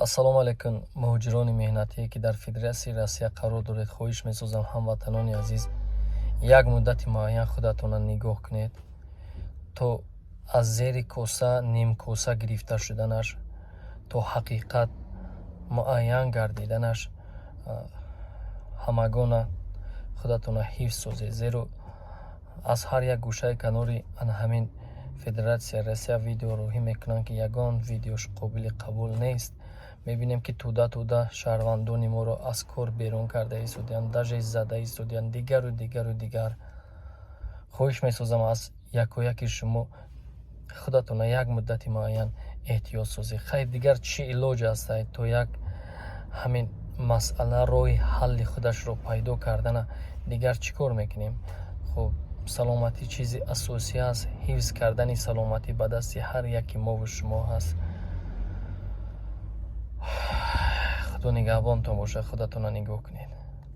Ассалому алайкум, муҳоҷирони меҳнатие, ки дар Федератсияи Россия қарор доред. Хоҳиш месозам, ҳамватанони азиз, як муддати муайян худатонро нигоҳ кунед, то аз зери коса нимкоса гирифта шуданаш, то ҳақиқат муайян гардиданаш. Ҳамагона худатонро ҳифз созед, зеро аз ҳар як гӯшаи канори ана ҳамин Федератсияи Россия видео роҳӣ мекунанд, ки ягон видеош қобили қабул нест. Мебинем, ки тӯда тӯда шаҳрвандони моро аз кор берун карда истодиянд, даже зада истодиянд, дигару дигару дигар. Хоҳиш месозам аз якояки шумо, худатонро як муддати муайян эҳтиёт созед. Хайр, дигар чӣ илоҷ ҳастай? То як ҳамин масъала роҳи ҳалли худашро пайдо кардана, дигар чӣ кор мекунем? Хуб, саломатӣ чизи асосӣ аст. Ҳифз кардани саломатӣ ба дасти ҳар яки мову шумо ҳаст. Худо нигаҳбонтон бошад, худатонро нигоҳ кунед.